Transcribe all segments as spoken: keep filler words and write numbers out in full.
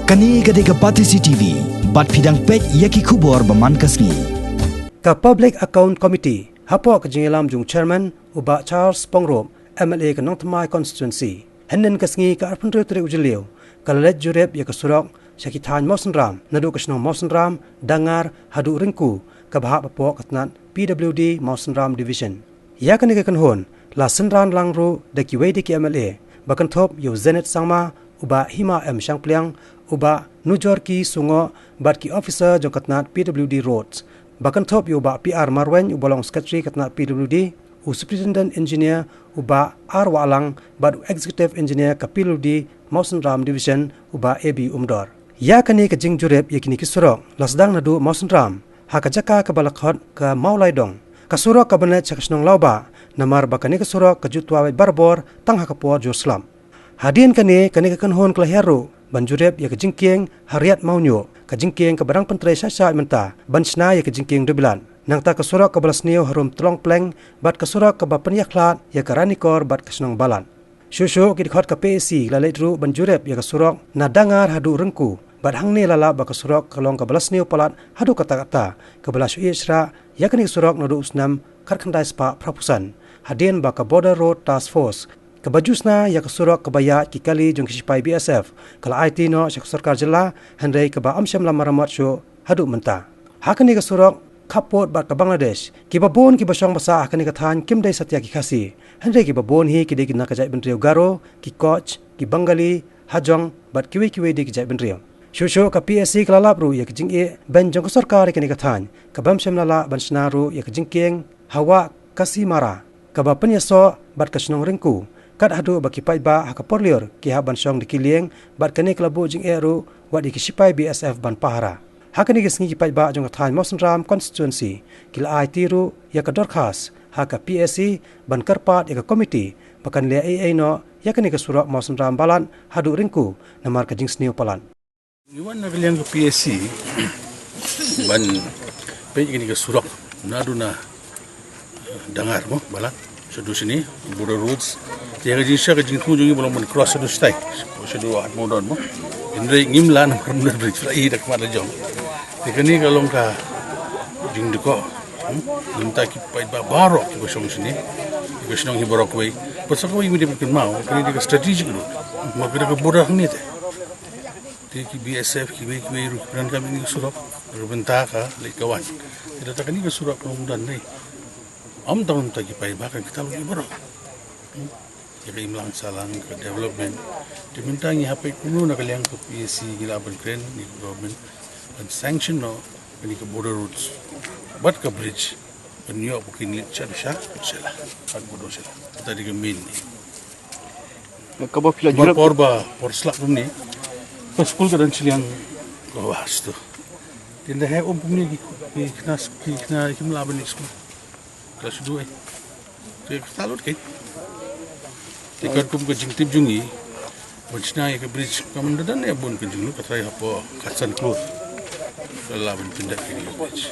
Kane ka dei ka Batesi T V, bad phi dang peit ïa ki khubor ba man ka sngi. Ka Public Account Committee, hapoh ka jingïalam jong Chairman u Bah Charles Pyngrope, M L A ka Nongthymmai Constituency, hynnin ka sngi ka arphew hynriew tarik u Jylliew, ka la leit jurip ïa ka surok sha ki thaiñ Mawsynram, naduh ka shnong Mawsynram, Dangar, haduh Ryngku, kaba hap hapoh ka tnat P W D Mawsynram Division. Ïa kane ka kynhun la synran lang ruh da kiwei de ki M L A, ba kynthup ïa u Zenith Sangma, u Bah Hima M Shangpliang, u Bah Nujorki Sungoh, bad ki officer jong ka tnat P W D Roads, ba kynthup ïa u Bah P R Marwein, uba long Secretary ka tnat P W D, u Superintendent Engineer, u Bah R Wahlang, bad u Executive Engineer ka P W D Mawsynram Division, u Bah A B Umdor. Ïa kane ka jingjurip ïa kine ki surok la sdang naduh Mawsynram, ha ka jaka kaba la khot ka Mawlaidong. Ka surok ka ban leit sha ka shnong Lawbah, namar ba kane ka surok ka ju twa beit barabor tang ha ka por jur slap. Hadien kane, kane ka kynhun ka la hiar ruh ban jurip ïa ka jingkieng ha Riat Mawñiuh, ka jingkieng kaba dang pyntrei shai shai mynta ban shna ïa ka jingkieng Dubilat. Nangta ka surok kaba la sniew harum Tlong Pleng, bad ka surok kaba pynïakhlad ïa ka Ranikor bad ka shnong Balat. Shuh shuh ki dkhot ka P A C la leit ruh ban jurip ïa ka surok na Dangar haduh Ryngku, bad hangne la lap ba ka surok ka long kaba la sniew palat haduh katta katta, kaba la shu ïeh shrah ïa kane ka surok naduh u snem khatkhyndai spah phraphew san, hadien ba ka Border Road Task Force, kaba ju shna ïa ka surok kaba ïaid ki kali jong ki shipai B S F, ka la aiti noh sha ka sorkar jylla, hynrei kaba ym shym la maramot shuh haduh mynta. Ha kane ka surok khappud bad ka Bangladesh, kiba bun kiba shong ba sah ha kane ka thaiñ kim dei satia ki Khasi, hynrei kiba bun hi ki dei ki na ka jaitbynriew Garo, ki Koch, ki Bengali, Hajong, bad kiwei kiwei de ki jaitbynriew. Shuh shuh ka P A C ka la lap ruh ïa ka jingeh beiñ jong ka sorkar ïa kane ka thaiñ, kaba ym shym la lah ban shna ruh ïa ka jingkieng ha Wah Kasimara, kaba pynïasoh bad ka shnong Ryngku, kat haduh ba ki paidbah ha ka por lyiur ki hap ban shong da ki lieng, bad kane ka la buh jingeh ruh wat ïa ki shipai B S F ban pahara. Ha kane ka sngi ki paidbah jong ka thaiñ Mawsynram Constituency ki la aiti ruh ïa ka dorkhas ha ka P A C ban kyrpad ïa ka komiti ba kan leh ei ei noh ïa kane ka surok Mawsynram Balat haduh Ryngku, namar ka jingsniew palat. Ngi wan na ka liang ka P A C ban peit ïa kane ka surok naduh na Dangar mo, Balat, shaduh shane, Border Roads. Te ka jingshah ka jingthmu jong ngi ba long ban cross shaduh shatai, shaduh Hat Mawdon mo. Hynrei ngim lah namar bridge, phi la i da khmat la jong. Te kane ka long ka jingdukor, hmm? Mynta ki paidbah baroh kiba shong shane, kiba shnong hi baroh kawei, bad sa kawei ngi dei ban kynmaw kane dei ka strategic road, mo, kane ka border hangne te. Te ki B S F kiwei kiwei ruh ki pyndonkam ïa kane ka surok na ka bynta ka leit ka wan. Te lada kane ka surok kam don, ym tang mynta ki paidbah, kan kata ruh ki baroh, hmm, ïa ka imlang sahlang ka development. Te mynta ngi hap peit kumno na ka liang ka P A C ngi lah ban kren, ngi ka government ban sanction noh kane ka border roads bad ka bridge ban ïoh ba kin leit sha, sha, sha la, bad border sha la. Kata dei ka main. Kaba phi la jurip por ba por slap kumne, ka skul ka don shiliang ka bas tu. Te ynda heh um kumne ki, ki khynnah, ki khynnah kim lah ban leit skul. Ka shu duh ei. Te ka lut kein. Te katkum ka jingtip jong ngi ban shna ïa ka bridge, kam da don ïa bun ka jinglong, ka trai hapoh ka san klur ka lah ban pyndep ïa ka bridge.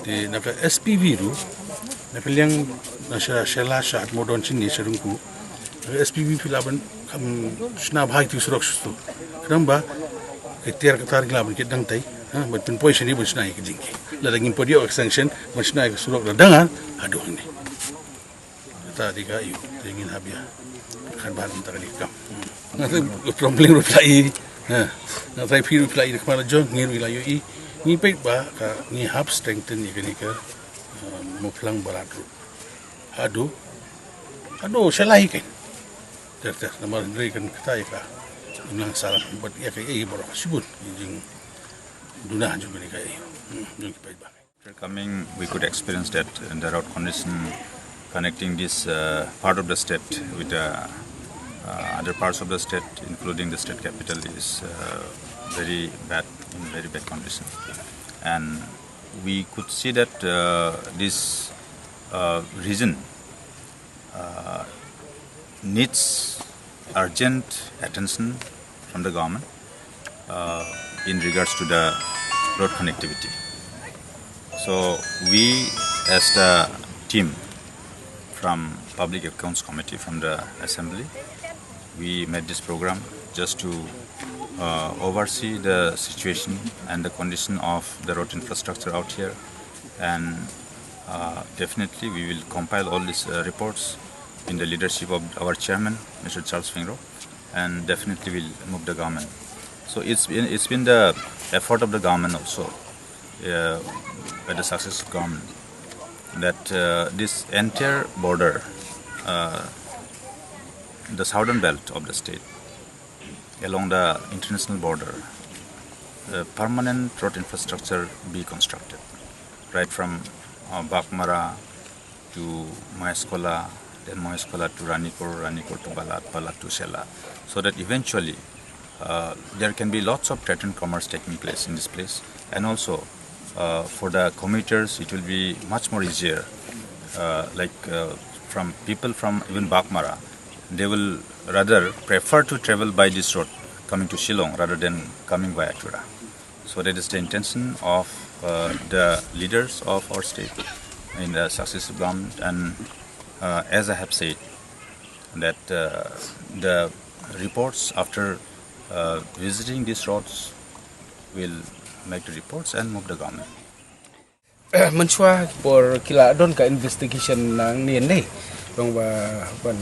Te na ka S P V ruh, na ka liang na sha, sha la sha Hat Mawdon shane sha Ryngku, na ka S P V phi lah ban, kam shna bha ïa ka surok shuh. Khnang ba ka tiar ka tar ngi lah ban kit dang tai, ha, ban pynpoi shane ban shna ïa ka jingkieng. Lada ngim pat ïoh ka sanction ban shna ïa ka surok na Dangar haduh hangne. Kata dei ka ïoh, te ngin hap ïa kynmaw bha mynta kane ka kam. Nga tip, Prong Plain ruh phi la i, ha. Nga tip phi ruh phi la i da khmat la jong, ngi ruh ngi la ïohi. Ngi peit ba ka, ngi hap strengthen ïa kane ka, eh, Mawphlang Balat ruh. Haduh, haduh sha la hi kein. Ter ter, namar hynrei kan kata ïa ka imlang sahlang bad ïa kaei baroh shibun, ïa ka jingduna jong kane ka ïoh, hmm, jong ki paidbah. After coming, we could experience that in the road condition connecting this, uh, part of the state with the, uh, other parts of the state, including the state capital, is, uh, very bad, in very bad condition. And we could see that, uh, this, uh, region uh, needs urgent attention from the government, uh, in regards to the road connectivity. So we, as the team from Public Accounts Committee from the Assembly, we made this program just to uh, oversee the situation and the condition of the road infrastructure out here, and uh, definitely we will compile all these uh, reports in the leadership of our chairman, Mister Charles Fingro, and definitely we'll move the government. So it's been, it's been the effort of the government also, uh, by the successive government, that uh, this entire border, uh, the southern belt of the state, along the international border, the permanent road infrastructure be constructed, right from uh, Baghmara to Mahesakhula, then Mahesakhula to Ranikor, Ranikor to Balat, Balat to Sela, so that eventually uh, there can be lots of trade and commerce taking place in this place, and also uh, for the commuters it will be much more easier. Uh, like uh, from people from even Baghmara, they will rather prefer to travel by this road coming to Shillong rather than coming via Tura. So that is the intention of uh, the leaders of our state in the successive government. And uh, as I have said, that uh, the reports after uh, visiting these roads will make the reports and move the government. Mynshuwa por ki la don ka investigation nangne ne. Long ba ban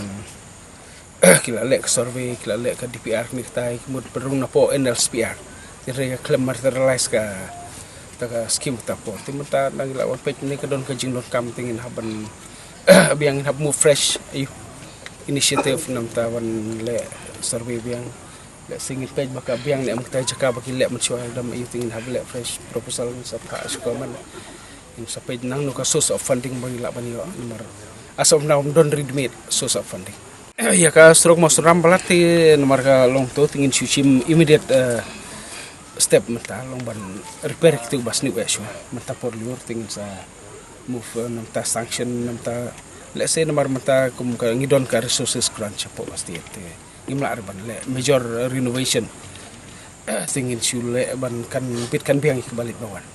ki la leh ka survey, ki la leh ka D P R, ni kata ki mut pynrung na por N L S P R. Te re ka khlem materialize ka ta ka scheme ta por. Te mynta nang la wan peit ne ka don ka jingdonkam te ngin hap ban biang ngin hap move fresh aïu initiative namar ta ban leh survey biang. Leh sing ngin peit ba ka biang ne em kata jaka ba ki leh mynshuwa, dam aïu te ngin hap leh fresh proposal ngin sa phah sha government. Ngin sa peit nangno ka source of funding ba ngi lah ban ïoh namar as of now ym don ready made source of funding. Ïa ka surok Mawsynram Balat te namar ka long to te ngin shu shim immediate step mynta long ban repair kitu ba sniew eh shuwa. Mynta por lyiur te ngin sa move namar ta sanction namar ta, let's say namar mynta kum ka ngi don ka resources grant shapoh ka state te ngim lah re ban leh major renovation. Te ngin shu leh ban kan bit kan biang ïa ki ba leit ba wan.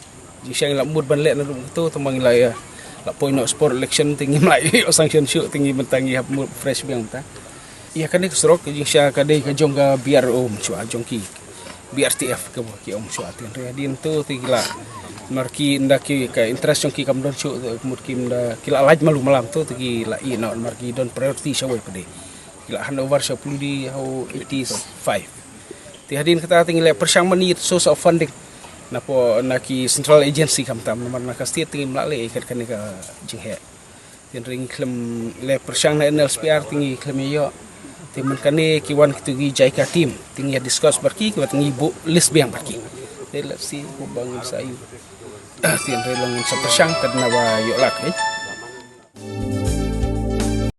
Jingshisha ngi la mut ban leh naduh mynta te ma ngi la ïa la poi noh sport election te ngim lah ïoh sanction shuh te ngi mynta ngi hap move fresh biang mynta. Ïa kane ka surok jingshisha ka dei ka jong ka B R O mynshuwa jong ki B R T F kaba ki ong mynshuwa te hynrei hadien to te ki la mar ki ynda ki ka interest jong ki kam don shuh te mut ki ynda ki la lait malu malam to te ki la ïeh noh mar ki don priority shawei pat de. Ki la hand over sha Puludi ha u eighty-five. Te hadien kata te ngi leh pyrshang ban ïit source of funding na po na ki central agency khamtam namar na ka state te ngim lah leh kat kane ka jingheh. Te hynrei ngi khlem leh pyrshang na N L S P R te ngi khlem ïoh. Te man kane ki wan kitu ki JICA team te ngi ïa discuss bad ki kiba te ngi buh list biang bad ki. Te let's see kumba ngin sa ïoh. Te hynrei long ngin sa pyrshang kat na ba ïoh lak eh.